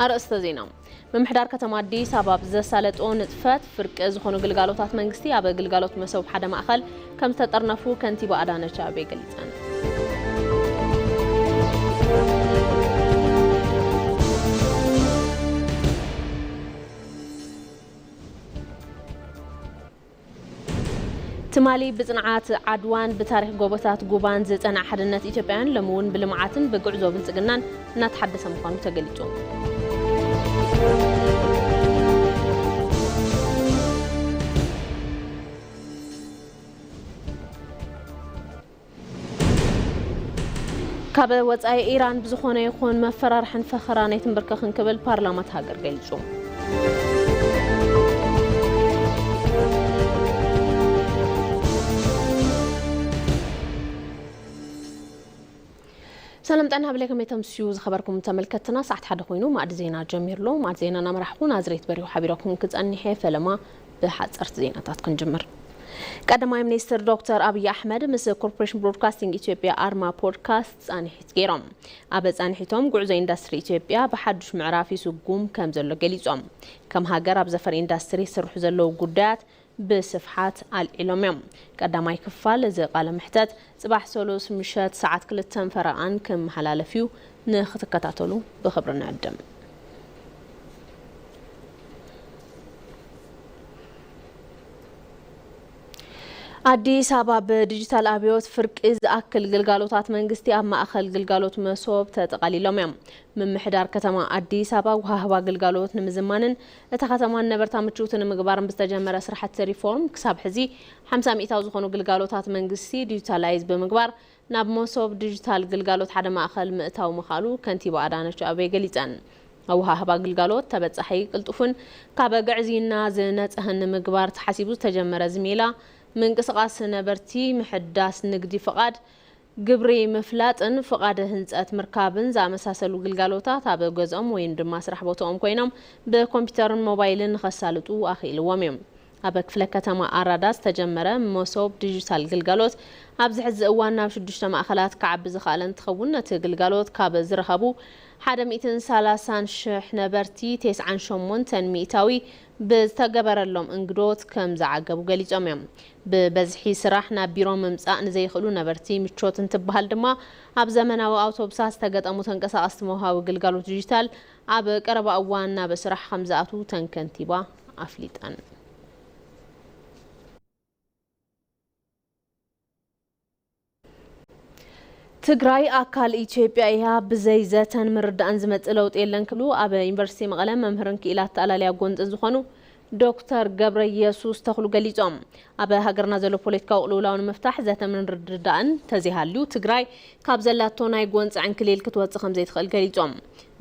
ኣርእስተ ዜና። ምምሕዳር ከተማ ኣዲስ ኣበባ ብዘሳለጦ ንጥፈት ፍርቂ ዝኾኑ ግልጋሎታት መንግስቲ ኣብ ግልጋሎት መሶብ ሓደ ማእኸል ከም ዝተጠርነፉ ከንቲባ ኣዳነች ኣቤቤ ገሊፀን። ትማሊ ብጽንዓት ዓድዋን ብታሪኽ ጎቦታት ጉባን ዝጸንዐ ሓድነት ኢትዮጵያውያን ሎሚ እውን ብልምዓትን ብጉዕዞ ብልጽግናን እናተሓደሰ ምዃኑ ተገሊጹ። ካብ ወጻኢ ኢራን ብዝኾነ ይኹን መፈራርሕን ፈኸራን ኣይትንበርከኽን ክብል ፓርላማ እቲ ሃገር ገሊጹ። ሰላም ጥዕና ሃብለይ፣ ከመይ ተምስዩ ዝኸበርኩም ተመልከትና? ሰዓት ሓደ ኮይኑ ማዕድ ዜና ጀሚርሎ። ማዕድ ዜና እናመራሕኩ ናዝሬት በሪሁ ሓቢረኩም ክጸኒሐ። ፈለማ ብሓጸርቲ ዜናታት ክንጅምር። ቀዳማይ ሚኒስትር ዶክተር ኣብይ ኣሕመድ ምስ ኮርፖሬሽን ብሮድካስቲንግ ኢትዮጵያ ኣርማ ፖድካስት ጻንሒት ገይሮም። ኣብ ጻንሒቶም ጉዕዞ ኢንዱስትሪ ኢትዮጵያ ብሓዱሽ ምዕራፍ ይስጉም ከም ዘሎ ገሊጾም። ከም ሃገር ኣብ ዘፈር ኢንዱስትሪ ዝስርሑ ዘለዉ ጉዳያት ብስፍሓት ኣልዒሎም እዮም። ቀዳማይ ክፋል እዚ ቃለ መሕተት ጽባሕ ሰሉስ ምሸት ሰዓት ክልተን ፈረቓን ክመሓላለፍ እዩ። ንክትከታተሉ ብኽብሪ ንዕድም። ኣዲስ ኣበባ ብዲጂታል ኣብዮት ፍርቂ ዝኣክል ግልጋሎታት መንግስቲ ኣብ ማእኸል ግልጋሎት መሶብ ተጠቓሊሎም እዮም። ምምሕዳር ከተማ ኣዲስ ኣበባ ወሃህባ ግልጋሎት ንምዝማንን እታ ከተማ ነበርታ ምችውቲ ንምግባርን ብዝተጀመረ ስራሕቲ ሪፎርም ክሳብ ሕዚ ሓምሳ ሚእታዊ ዝኾኑ ግልጋሎታት መንግስቲ ዲጂታላይዝ ብምግባር ናብ መሶብ ዲጂታል ግልጋሎት ሓደ ማእኸል ምእታው ምኻሉ ከንቲባ ኣዳነች ኣቤቤ ገሊፀን። ኣወሃህባ ግልጋሎት ተበፃሒ፣ ቅልጡፍን ካብ ግዕዝይና ዝነፅህን ንምግባር ተሓሲቡ ዝተጀመረ እዚ ሜላ ምንቅስቓስ ነበርቲ፣ ምሕዳስ ንግዲ ፍቓድ፣ ግብሪ ምፍላጥን ፍቓድ ህንፀት ምርካብን ዝኣመሳሰሉ ግልጋሎታት ኣብ ገዝኦም ወይም ድማ ስራሕ ቦታኦም ኮይኖም ብኮምፒውተርን ሞባይልን ንኸሳልጡ ኣኽኢልዎም እዮም። ኣብ ክፍለ ከተማ ኣራዳ ዝተጀመረ መሶብ ዲጂታል ግልጋሎት ኣብዚ ሕዚ እዋን ናብ ሽዱሽተ ማእኸላት ክዓቢ ዝኸኣለ እንትኸውን፣ ነቲ ግልጋሎት ካብ ዝረኸቡ ሓደ ሚእትን ሰላሳን ሽሕ ነበርቲ፣ ተስዓን ሸሞንተን ሚእታዊ ብዝተገበረሎም እንግዶት ከም ዝዓገቡ ገሊጾም እዮም። ብበዝሒ ስራሕ ናብ ቢሮ ምምጻእ ንዘይኽእሉ ነበርቲ ምቾት እንትበሃል ድማ፣ ኣብ ዘመናዊ ኣውቶቡሳት ዝተገጠሙ ተንቀሳቐስቲ መውሃቢ ግልጋሎት ዲጂታል ኣብ ቀረባ እዋን ናብ ስራሕ ከም ዝኣትዉ እተን ከንቲባ ኣፍሊጠን። ትግራይ ኣካል ኢትዮጵያ እያ፣ ብዘይ ዘተን ምርዳእን ዝመጽእ ለውጢ የለን ክብሉ ኣብ ዩኒቨርሲቲ መቐለ መምህርን ክኢላ ኣተኣላልያ ጎንጽን ዝኾኑ ዶክተር ገብረ ኢየሱስ ተኽሉ ገሊጾም። ኣብ ሃገርና ዘሎ ፖለቲካዊ ቅልውላው ንምፍታሕ ዘተ ምርድዳእን ተዘይሃልዩ፣ ትግራይ ካብ ዘላቶ ናይ ጎንፂ ዕንክሊል ክትወፅእ ከም ዘይትኽእል ገሊጾም።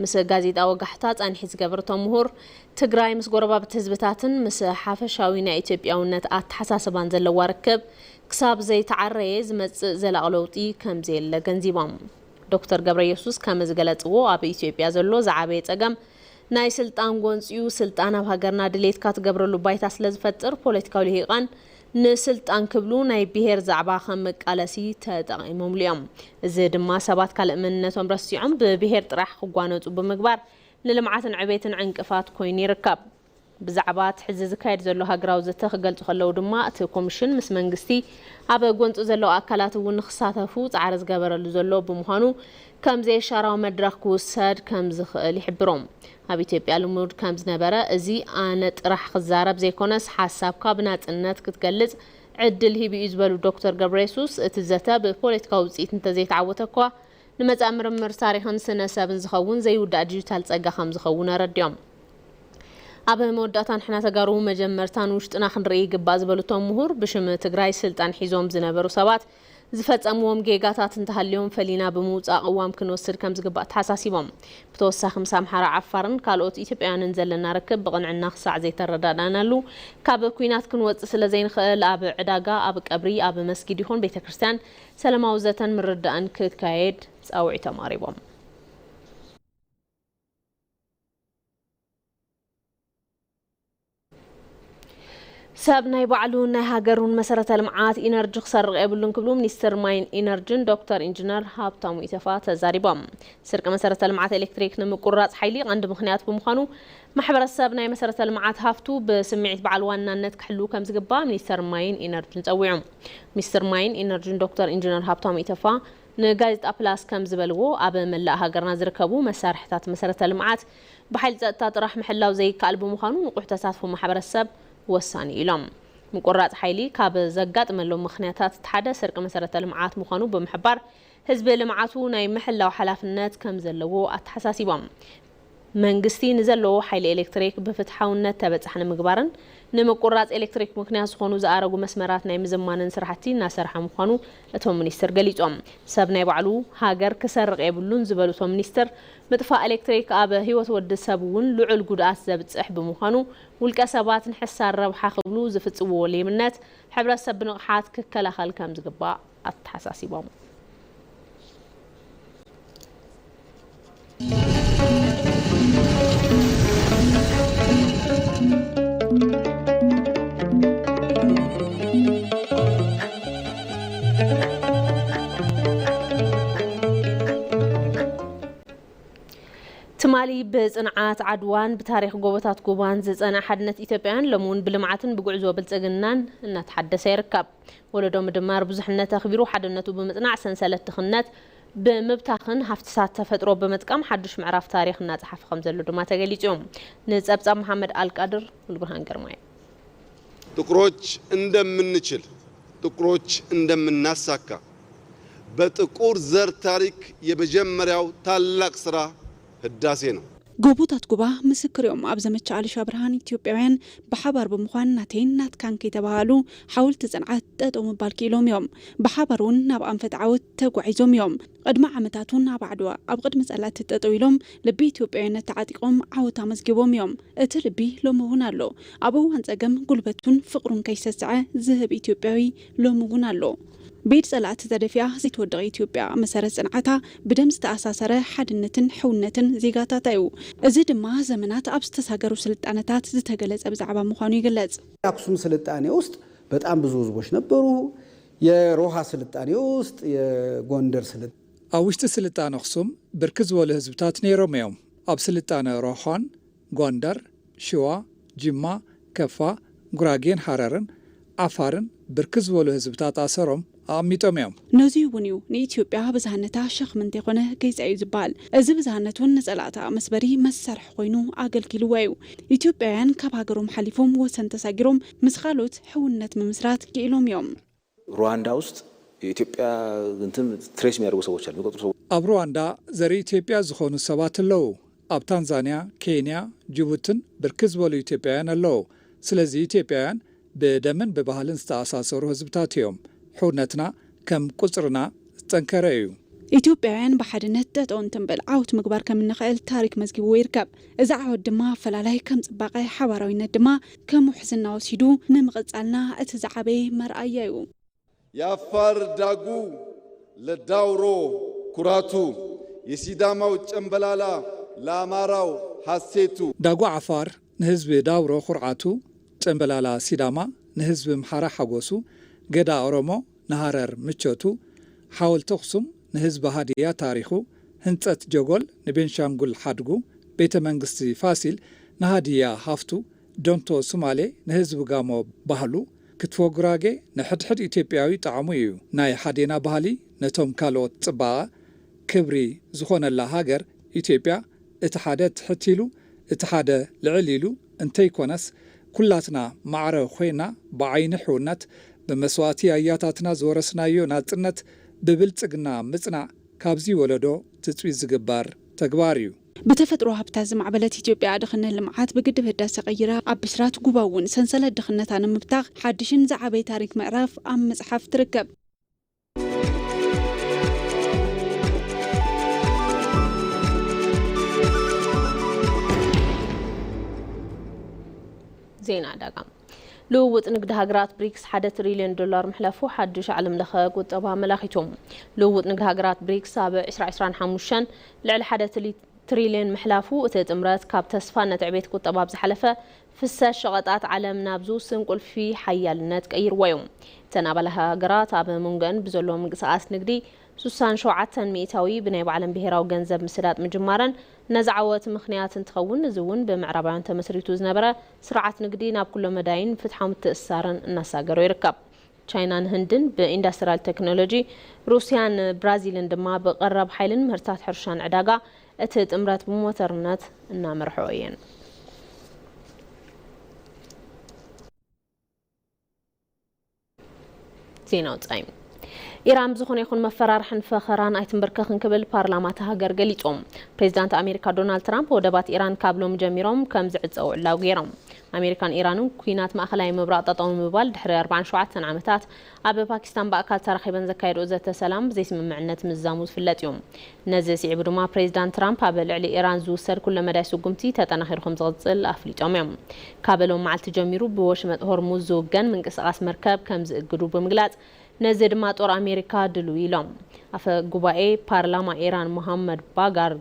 ምስ ጋዜጣ ወጋሕታ ጻንሒት ዝገበሩ እቶም ምሁር፣ ትግራይ ምስ ጎረባብቲ ህዝብታትን ምስ ሓፈሻዊ ናይ ኢትዮጵያውነት ኣተሓሳስባን ዘለዋ ርክብ ክሳብ ዘይተዓረየ ዝመጽእ ዘላቒ ለውጢ ከም ዘየለ ገንዚቦም። ዶክተር ገብረ ኢየሱስ ከም ዝገለጽዎ፣ ኣብ ኢትዮጵያ ዘሎ ዝዓበየ ጸገም ናይ ስልጣን ጎንጺኡ፣ ስልጣን ኣብ ሃገርና ድሌትካ ትገብረሉ ባይታ ስለ ዝፈጥር፣ ፖለቲካዊ ልሂቃን ንስልጣን ክብሉ ናይ ብሄር ዛዕባ ከም መቃለሲ ተጠቒሞምሉ እዮም። እዚ ድማ ሰባት ካልእ መንነቶም ረሲዖም ብብሄር ጥራሕ ክጓነጹ ብምግባር ንልምዓትን ዕቤትን ዕንቅፋት ኮይኑ ይርከብ። ብዛዕባ እቲ ሕዚ ዝካየድ ዘሎ ሃገራዊ ዘተ ክገልጹ ከለዉ ድማ፣ እቲ ኮሚሽን ምስ መንግስቲ ኣብ ጎንጺ ዘለዉ ኣካላት እውን ንክሳተፉ ጻዕሪ ዝገበረሉ ዘሎ ብምዃኑ፣ ከም ዘየሻራዊ መድረኽ ክውሰድ ከም ዝኽእል ይሕብሩ። ኣብ ኢትዮጵያ ልሙድ ከም ዝነበረ፣ እዚ ኣነ ጥራሕ ክዛረብ ዘይኮነስ፣ ሓሳብካ ብናጽነት ክትገልጽ ዕድል ሂቡ እዩ ዝበሉ ዶክተር ገብረየሱስ፣ እቲ ዘተ ብፖለቲካዊ ውጽኢት እንተዘይተዓወተ እኳ፣ ንመጻኢ ምርምር ታሪኽን ስነ ሰብን ዝኸውን ዘይውዳእ ዲጂታል ጸጋ ከም ዝኸውን ኣረዲኦም። ኣብ መወዳእታ፣ ንሕና ተጋሩ መጀመርታ ንውሽጥና ክንርኢ ይግባእ ዝበሉ እቶም ምሁር፣ ብሽም ትግራይ ስልጣን ሒዞም ዝነበሩ ሰባት ዝፈጸምዎም ጌጋታት እንተሃልዮም ፈሊና ብምውጻእ ቅዋም ክንወስድ ከም ዝግባእ ተሓሳሲቦም። ብተወሳኺ፣ ምስ ኣምሓራ፣ ዓፋርን ካልኦት ኢትዮጵያውያንን ዘለና ርክብ ብቕንዕና ክሳዕ ዘይተረዳዳእናሉ፣ ካብ ኲናት ክንወጽእ ስለ ዘይንኽእል፣ ኣብ ዕዳጋ፣ ኣብ ቀብሪ፣ ኣብ መስጊድ ይኹን ቤተ ክርስቲያን ሰላማዊ ዘተን ምርድዳእን ክካየድ ጻውዒቶም ኣቕሪቦም። ሰብ ናይ ባዕሉን ናይ ሃገሩን መሰረተ ልምዓት ኢነርጂ ክሰርቕ የብሉን ክብሉ ሚኒስትር ማይን ኢነርጂን ዶክተር ኢንጂነር ሃብታሙ ኢተፋ ተዛሪቦም። ስርቂ መሰረተ ልምዓት ኤሌክትሪክ ንምቁራፅ ሓይሊ ቀንዲ ምኽንያት ብምዃኑ ማሕበረሰብ ናይ መሰረተ ልምዓት ሃፍቱ ብስምዒት በዓል ዋናነት ክሕሉ ከም ዝግባእ ሚኒስትር ማይን ኢነርጂን ጸዊዑ። ሚኒስትር ማይን ኢነርጂን ዶክተር ኢንጂነር ሃብታሙ ኢተፋ ንጋዜጣ ፕላስ ከም ዝበልዎ ኣብ መላእ ሃገርና ዝርከቡ መሳርሕታት መሰረተ ልምዓት ብሓይሊ ጸጥታ ጥራሕ ምሕላው ዘይከኣል ብምዃኑ ንቑሕ ተሳትፎ ማሕበረሰብ ወሳኒ ኢሎም። ምቁራፅ ሓይሊ ካብ ዘጋጥመሎም ምኽንያታት እቲ ሓደ ስርቂ መሰረተ ልምዓት ምዃኑ ብምሕባር ህዝቢ ልምዓቱ ናይ ምሕላው ሓላፍነት ከም ዘለዎ ኣተሓሳሲቦም። መንግስቲ ንዘለዎ ሓይሊ ኤሌክትሪክ ብፍትሓውነት ተበፃሕ ንምግባርን ንምቁራፅ ኤሌክትሪክ ምክንያት ዝኾኑ ዝኣረጉ መስመራት ናይ ምዝማንን ስራሕቲ እናሰርሐ ምዃኑ እቶም ሚኒስትር ገሊፆም። ሰብ ናይ ባዕሉ ሃገር ክሰርቕ የብሉን ዝበሉ እቶም ሚኒስትር ምጥፋእ ኤሌክትሪክ ኣብ ህይወት ወዲ ሰብ እውን ልዑል ጉድኣት ዘብፅሕ ብምዃኑ ውልቀ ሰባት ንሕሳር ረብሓ ክብሉ ዝፍፅምዎ ሌምነት ሕብረተሰብ ብንቕሓት ክከላኸል ከም ዝግባእ ኣተሓሳሲቦም። ትማሊ ብጽንዓት ዓድዋን ብታሪኽ ጎቦታት ጉባን ዝጸንዐ ሓድነት ኢትዮጵያውያን ሎሚ እውን ብልምዓትን ብጉዕዞ ብልጽግናን እናተሓደሰ ይርከብ። ወለዶ ምድማር ብዙሕነት ኣኽቢሩ ሓድነቱ ብምጽናዕ ሰንሰለት ድኽነት ብምብታኽን ሃፍትታት ተፈጥሮ ብምጥቃም ሓዱሽ ምዕራፍ ታሪኽ እናጸሓፈ ከም ዘሎ ድማ ተገሊጹ እዩ። ንጸብጻብ መሓመድ ኣልቃድር ሙሉብርሃን ግርማይ። ጥቁሮች እንደምንችል፣ ጥቁሮች እንደምናሳካ በጥቁር ዘር ታሪክ የመጀመሪያው ታላቅ ስራ ህዳሴ ነው። ጎቦታት ጉባ ምስክር እዮም። ኣብ ዘመቻ ኣልሻ ብርሃን ኢትዮጵያውያን ብሓባር ብምዃን ናተይን ናትካን ከይተባሃሉ ሓወልቲ ጽንዓት ጠጠው ምባል ክኢሎም እዮም። ብሓባር እውን ናብ ኣንፈት ዓወት ተጓዒዞም እዮም። ቅድሚ ዓመታት እውን ኣብ ዓድዋ ኣብ ቅድሚ ጸላእቲ ጠጠው ኢሎም ልቢ ኢትዮጵያውነት ተዓጢቖም ዓወት ኣመዝጊቦም እዮም። እቲ ልቢ ሎሚ እውን ኣሎ። ኣብ እዋን ጸገም ጉልበቱን ፍቕሩን ከይሰስዐ ዝህብ ኢትዮጵያዊ ሎሚ እውን ኣሎ። ብኢድ ጸላእቲ ተደፊኣ ዘይትወድቕ ኢትዮጵያ መሰረት ጽንዓታ ብደም ዝተኣሳሰረ ሓድነትን ሕውነትን ዜጋታታ እዩ። እዚ ድማ ዘመናት ኣብ ዝተሳገሩ ስልጣነታት ዝተገለጸ ብዛዕባ ምዃኑ ይግለጽ። የአክሱም ስልጣኔ ውስጥ በጣም ብዙ ህዝቦች ነበሩ። የሮሃ ስልጣኔ ውስጥ የጎንደር ስልጣኔ ኣብ ውሽጢ ስልጣነ ኣኽሱም ብርክት ዝበሉ ህዝብታት ነይሮም እዮም። ኣብ ስልጣነ ሮሃን፣ ጎንደር፣ ሽዋ፣ ጅማ፣ ከፋ፣ ጉራጌን ሃረርን ዓፋርን ብርክት ዝበሉ ህዝብታት ኣሰሮም ኣቐሚጦም እዮም። ነዙይ እውን እዩ ንኢትዮጵያ ብዝሃነታ ሸኽሚ እንተይኮነ ገይፃ እዩ ዝበሃል። እዚ ብዝሃነት እውን ንፀላእታ መስበሪ መሳርሒ ኮይኑ ኣገልጊልዋ እዩ። ኢትዮጵያውያን ካብ ሃገሮም ሓሊፎም ወሰን ተሳጊሮም ምስ ካልኦት ሕውነት ምምስራት ክኢሎም እዮም። ሩዋንዳ ውስጥ የኢትዮጵያ እንትን ትሬስ የሚያደርጉ ሰዎች አሉ፣ የሚቆጥሩ ሰዎች። ኣብ ሩዋንዳ ዘርኢ ኢትዮጵያ ዝኾኑ ሰባት ኣለዉ። ኣብ ታንዛንያ፣ ኬንያ፣ ጅቡትን ብርክት ዝበሉ ኢትዮጵያውያን ኣለዉ። ስለዚ ኢትዮጵያውያን ብደምን ብባህልን ዝተኣሳሰሩ ህዝብታት እዮም። ሕውነትና ከም ቁፅርና ዝጠንከረ እዩ። ኢትዮጵያውያን ብሓድነት ጠጠው እንትንብል ዓወት ምግባር ከም እንኽእል ታሪክ መዝጊብዎ ይርከብ። እዚ ዓወት ድማ ኣፈላላይ ከም ፅባቐ፣ ሓባራዊነት ድማ ከም ውሕስና ወሲዱ ንምቕፃልና እቲ ዝዓበየ መርኣያ እዩ። የአፋር ዳጉ ለዳውሮ ኩራቱ፣ የሲዳማው ጨምበላላ ለአማራው ሐሴቱ። ዳጉ ዓፋር ንህዝቢ ዳውሮ ኩርዓቱ፣ ጨምበላላ ሲዳማ ንህዝቢ ምሓራ ሓጎሱ፣ ገዳ ኦሮሞ ንሃረር ምቾቱ፣ ሓወልቲ ኣኽሱም ንህዝቢ ሃድያ ታሪኹ፣ ህንፀት ጀጎል ንቤንሻንጉል ሓድጉ፣ ቤተ መንግስቲ ፋሲል ንሃድያ ሃፍቱ፣ ዶንቶ ሱማሌ ንህዝቢ ጋሞ ባህሉ፣ ክትፎ ጉራጌ ንሕድሕድ ኢትዮጵያዊ ጣዕሙ እዩ። ናይ ሓዴና ባህሊ ነቶም ካልኦት ፅባቐ፣ ክብሪ ዝኾነላ ሃገር ኢትዮጵያ እቲ ሓደ ትሕት ኢሉ እቲ ሓደ ልዕል ኢሉ እንተይኮነስ ኩላትና ማዕረ ኮይና ብዓይኒ ሕውነት ብመስዋእቲ ኣያታትና ዝወረስናዮ ናፅነት ብብልፅግና ምፅናዕ ካብዚ ወለዶ ትፅቢት ዝግበር ተግባር እዩ። ብተፈጥሮ ሃብታ ዝማዕበለት ኢትዮጵያ ድኽነት ልምዓት ብግድብ ህዳሰ ቀይራ ኣብ ብስራት ጉባ እውን ሰንሰለት ድኽነታ ንምብታኽ ሓድሽን ዝዓበየ ታሪክ ምዕራፍ ኣብ ምፅሓፍ ትርከብ። ዜና ዕዳጋ። ልውውጥ ንግዲ ሃገራት ብሪክስ ሓደ ትሪልዮን ዶላር ምሕላፉ ሓድሽ ዓለም ለኸ ቁጠባ ኣመላኺቱ። ልውውጥ ንግዲ ሃገራት ብሪክስ ኣብ ዕስራ ዕስራን ሓሙሽተን ልዕሊ ሓደ ትሊ- ትሪልዮን ምሕላፉ፣ እቲ ጥምረት ካብ ተስፋ ነቲ ዕቤት ቁጠባ ብዝሓለፈ ፍሰት ሸቐጣት ዓለም ናብ ዝውስን ቁልፊ ሓያልነት ቀይርዎ እዩ። እተን ኣባል ሃገራት ኣብ መንጎአን ብዘሎ ምንቅስቓስ ንግዲ ሱሳን ሸውዓተን ሚእታዊ ብናይ ባዕለን ብሄራዊ ገንዘብ ምስዳጥ ምጅማረን ነዚ ዓወት ምኽንያት እንትኸውን፣ እዚ እውን ብምዕራባውያን ተመስሪቱ ዝነበረ ስርዓት ንግዲ ናብ ኩሎ መዳይን ፍትሓዊ ምትእስሳርን እናሳገሮ ይርከብ። ቻይናን ህንድን ብኢንዳስትሪያል ቴክኖሎጂ፣ ሩስያን ብራዚልን ድማ ብቐረብ ሓይልን ምህርታት ሕርሻን ዕዳጋ እቲ ጥምረት ብሞተርነት እናመርሕኦ እየን። ዜና ወጻኢ። ኢራን ብዝኾነ ይኹን መፈራርሕን ፈኸራን ኣይትንበርከኽን ክብል ፓርላማ እታ ሃገር ገሊጹ። ፕሬዚዳንት ኣሜሪካ ዶናልድ ትራምፕ ወደባት ኢራን ካብ ሎሚ ጀሚሮም ከም ዝዕጸዉ ዕላዊ ገይሮም። ኣሜሪካን ኢራንን ኲናት ማእኸላይ ምብራቕ ጠጠው ንምባል ድሕሪ ኣርባዓን ሸውዓተን ዓመታት ኣብ ፓኪስታን ብኣካል ተራኺበን ዘካየድኦ ዘተ ሰላም ብዘይስምምዕነት ምዝዛሙ ዝፍለጥ እዩ። ነዚ ስዒቡ ድማ ፕሬዚዳንት ትራምፕ ኣብ ልዕሊ ኢራን ዝውሰድ ኩለ መዳይ ስጉምቲ ተጠናኺሩ ከም ዝቕጽል ኣፍሊጦም እዮም። ካብ ሎም መዓልቲ ጀሚሩ ብወሽመጥ ሆርሙዝ ዝውገን ምንቅስቓስ መርከብ ከም ዝእግዱ ብምግላጽ፣ ነዚ ድማ ጦር ኣሜሪካ ድልው ኢሎም። ኣፈ ጉባኤ ፓርላማ ኢራን መሃመድ ባጋር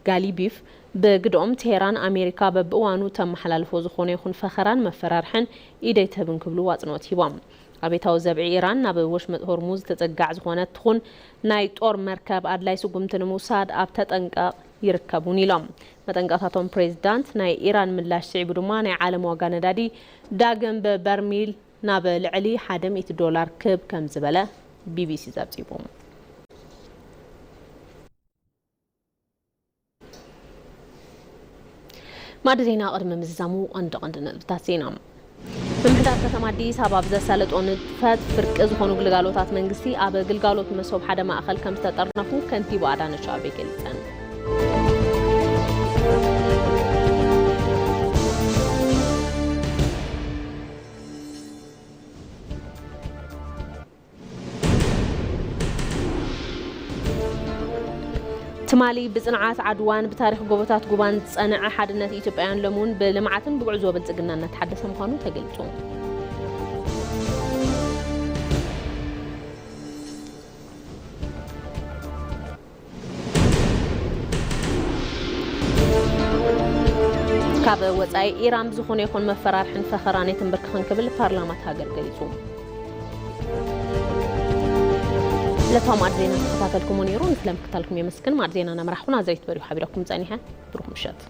ጋሊቢፍ ብግድኦም ቴሄራን ኣሜሪካ በብእዋኑ ተመሓላልፎ ዝኾነ ይኹን ፈኸራን መፈራርሕን ኢደይ ትህብን ክብሉ ኣጽንኦት ሂቦም። ኣብዮታዊ ዘብዒ ኢራን ናብ ወሽመጥ ሆርሙዝ ተጸጋዕ ዝኾነት ትኹን ናይ ጦር መርከብ ኣድላይ ስጉምቲ ንምውሳድ ኣብ ተጠንቀቕ ይርከቡን ኢሎም። መጠንቀቕታቶም ፕሬዚዳንት ናይ ኢራን ምላሽ ስዒቡ ድማ ናይ ዓለም ዋጋ ነዳዲ ዳግም ብበርሚል ናብ ልዕሊ ሓደ ሚእቲ ዶላር ክብ ከም ዝበለ ቢቢሲ ጸብጺቡ። ማዕዲ ዜና ቅድሚ ምዝዛሙ ቀንዲ ቀንዲ ነጥብታት ዜና። ምምሕዳር ከተማ ኣዲስ ኣበባ ብዘሳለጦ ንጥፈት ፍርቂ ዝኾኑ ግልጋሎታት መንግስቲ ኣብ ግልጋሎት መሶብ ሓደ ማእኸል ከም ዝተጠርነፉ ከንቲባ ኣዳነች ኣቤቤ ገሊፀን። ትማሊ ብጽንዓት ዓድዋን ብታሪኽ ጎቦታት ጉባን ዝጸንዐ ሓድነት ኢትዮጵያውያን ሎሚ እውን ብልምዓትን ብጉዕዞ ብልጽግና እናተሓደሰ ምዃኑ ተገሊጹ። ካብ ወጻኢ ኢራን ብዝኾነ ይኹን መፈራርሕን ፈኸራን ኣይትንበርክኽን ክብል ፓርላማ እታ ሃገር ገሊጹ። ዕለታዊ ማዕድ ዜና ዝተኸታተልኩሞ ነይሩ። ንስለ ምክታልኩም የመስግን። ማዕድ ዜና እናመራሕኩ ናዝሬት በሪሁ ሓቢረኩም ጸኒሐ። ብሩኽ ምሸት።